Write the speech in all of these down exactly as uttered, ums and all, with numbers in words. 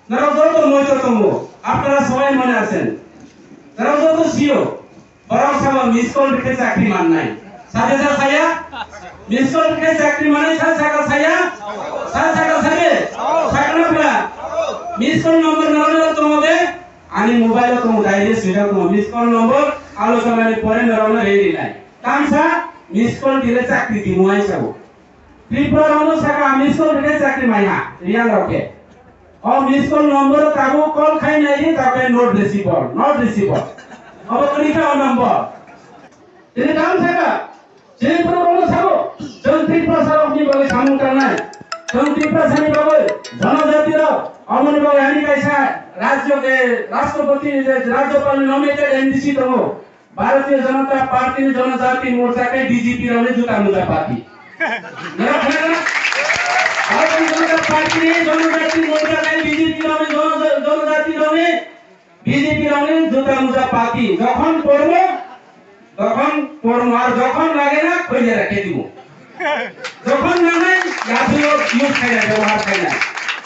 Norok joto moito tongo, apnara sobai mone asen. Norok joto sio, borok sabo miss call rikhe chakri mannai. Sabe sa saya? Miss call rikhe chakri mannai sa sakal saya? Sa sakal sabe? Sakal pura. Miss call number norok tongo be? Ani mobile o tongo, diary switch off tongo. Miss call number alo samani pore norok no rei rinai. Tamsa miss call dile chakri dimu ai sabo. Tripura rok no saka miss call rikhe chakri maiha, Reang rok khe. O miss call number o tabuk call khai nai di, tabuk not reachable, not reachable. Obo kwrwi kha o number. Tini tamo saka, chini borok rok no sabo, chwng Tiprasa rok ni bagwi samung tangnai. Chwng Tiprasa ni bagwi, jonojati rok, omoni bagwi ani kaisa rajyo ke, rashtrapati ni je, rajyapal ni nominated M D C tongo. Bharatiya Janata Party ni Janajati Morcha khe B J P rok ni juta muja party. Norok khna na? Bharatiya Janata Party ni Janajati Morcha khe B J P rok ni Jana-, Janajati rok ni, B J P rok ni juta muja party. Jokhon kormo, tokhon kormo, ar jokhon lage na, khoile rakhe dibo. Jokhon nangnai, yatwi o use khainai, byabohar khainai.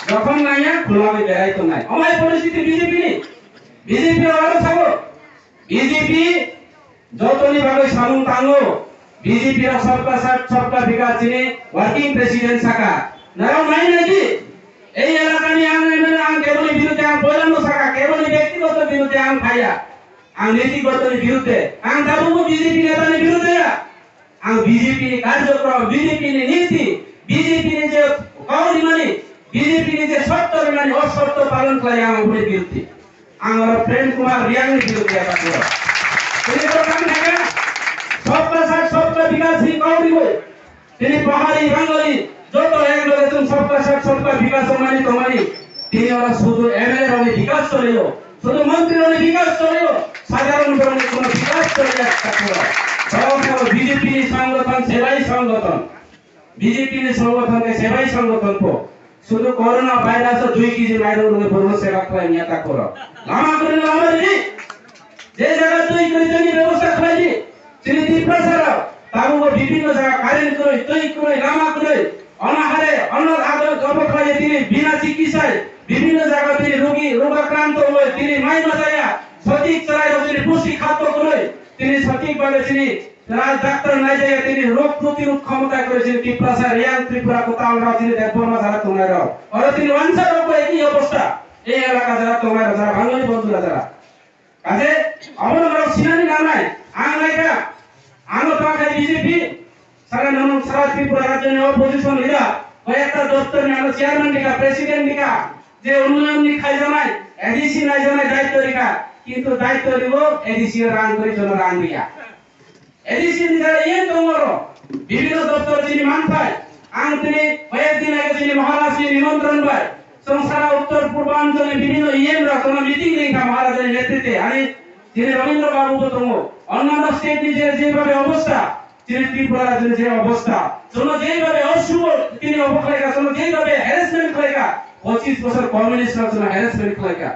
Jokhon nangya, khulogwi berai tongnai. Omai poristiti B J P ni? B J P rok aro sabo. B J P jotoni bagwi samung tango. B J P rok Sabka Saath, Sabka Vikas chini working president saka. Narok nai nai di. Ei elakani ang M L A, ang keboni birudde ang poilano saka, keboni bektigoto birudde ang phaiya. Ang nitigotoni birudde. Ang tabukbo B J P netani birudde ya. Ang B J P ni karjokrom, B J P ni niti, B J P ni je kau rimani, B J P ni je shorto rimani, o shorto palon khlai ang aboni birudde. Ang oro Prem Kumar Reang ni birudde ata kuro. Tini to kang thaka, Sabka Saath, Sabka Vikas ni kau ribo. Tini Pahari, Bangali, joto ek loge chwng Sabka Saath, Sabka Vikas wngmani tongmani. Tini oro sudu M L A rokni vikas choliyo, sudu montri rokni vikas choliyo, sadharon borokni kono vikas choliya ta kuro. Borok khe B J P ni songgothon, sebai songgothon. B J P ni songgothon khe sebai songgothon po. Sudu corona virus o dui kg mairung rwgwi borokno seba khlai manya ta kuro. Lama kwrwino lama ridi. Je jaga twi kwrwi twi ni bebosta khlai di. Chini Tiprasa rok tabukbo bibhinno jaga current kwrwi, twi kwrwi, lama kwrwi. Ono hare, ono ado jobo khlai di tini bina chikisai. Bibhinno jaga tini rugi, rogakranto wngwi tini mai majaya. Sothik chwrai rok tini pusti khaddo kwrwi. Tini sothik bhabe tini Raj doctor naijaya tini rog protirod khomota kwrwi chini Tiprasa, Reang, Tripura, kwtal rok chini Debbarma jara tongnai rok. Oro tini wansa rok bai ekhi obostha. Ei elaka jara tongnai rok jara bangmani bondhura jara. Kaje abono norok sinani nangnai. Ang naikha, ano tongkha B J P, sara nono sara Tripura rajyoni opposition leader, koyekta doptor ni ano chairman dika, president dika, je unnoyon ni khaijanai, A D C naijanai daityo rika, kintu daityo ribo A D C rang kwrwi jono rang riya. A D C ni jara yen tongo oro. Bibhinno doptor chini manthai. Ang tini koyek din age chini Maharaj ni nimontron bai. Chwng sara Uttor Purbanchal ni bibhinno E M rok kono meeting ringkha Maharaj ni netritwe. Ani chini Rabindra Babu bo tongo. Onnanno state ni je jebhabe obostha, chini Tripura rajyo ni je obostha. Chwngno jebhabe osubor tini obo khlaikha, chwngno jebhabe harassment khlaikha. Pochis bosor communist rok chwngno harassment khlaikha.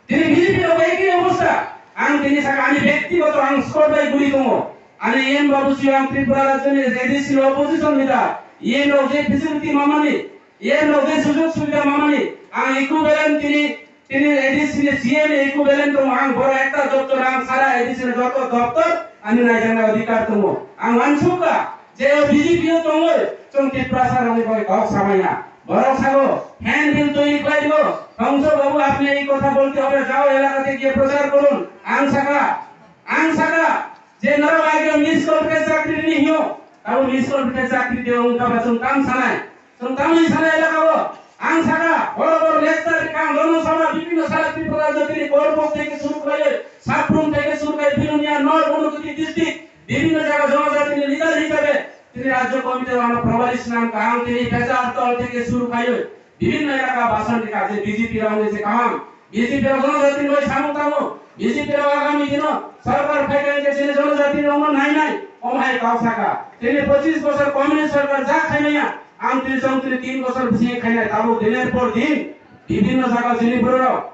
Tini B J P rok bai ekhi obostha. Ang tini saka ani bektigoto ang sor bai guri tongo. Ani M Babu Siyang Tripura rajyoni A D C ni opposition leader. M rok je facility mamani, M rok je sujog subida mamani, ang equivalent tini, tini A D C ni C M equivalent tongo. Ang boro ekta doptor ang sara A D C ni joto doptor ani naijaknai odhikar tongo. Ang wansukha. Je o B J P o tongwi, chwng Tiprasa rokni bagwi kok samaya. Borok sago, handbill twi khlai dibo. Dhongso babu, apni ei kotha bolte hobe, jao elaka te giye prochar korun. Ang saka, ang saka, je norok age miss call khe chakri rini hino, abo miss call khe chakri de wng kha ba chwng tam sanai. Chwng tamni sana elaka o, ang saka, boro boro lecture rikha, ang jono sabha, bibhinno sara Tripura rajyo tini Korbok theke suru khlaiwi, Saprum theke suru khlaiwi, Bilonia, North Unakoti district, bibhinno jaga jonojatini leader hisabe tini rajyo committee o ano probari swnam kha, ang tini Pechartol theke suru khlaiwi, bibhinno elaka basan rikha, je B J P rokni je kaham, B J P rok jonojatini bai samung tamo, B J P rok agami dino sorkar phaikha hingkhe chini jonojatini rokno nainai, omo hai kok saka. Tini pochis bosor communist sorkar ja khaimaya, ang tini chong tini tin bosor bisingo khainai, tabuk diner por din bibhinno jaga chini bororok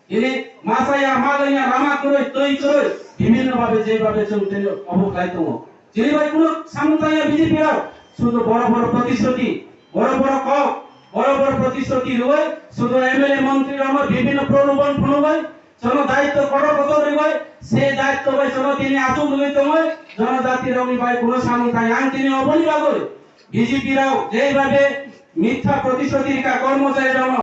tini masaya, malaya, lama kwrwi, twi kwrwi, bibhinno bhabe jebhabe chwng tini obo khlai tongo. Chini bai kunu samung tangya B J P rok, sudu boro boro protisruti, boro boro kok, Boro boro protisruti rwui, sudu M L A montri rokno bibhinno prolobhan phunugwi, jono daitto kotor kotor rwui, se daitto bai jono tini achuk rwui tongwi, jonojati rokni bai kuno samung tang. Ang tini oboni bagwi B J P rok jeibabe mitha protisruti rikha kormochari rokno,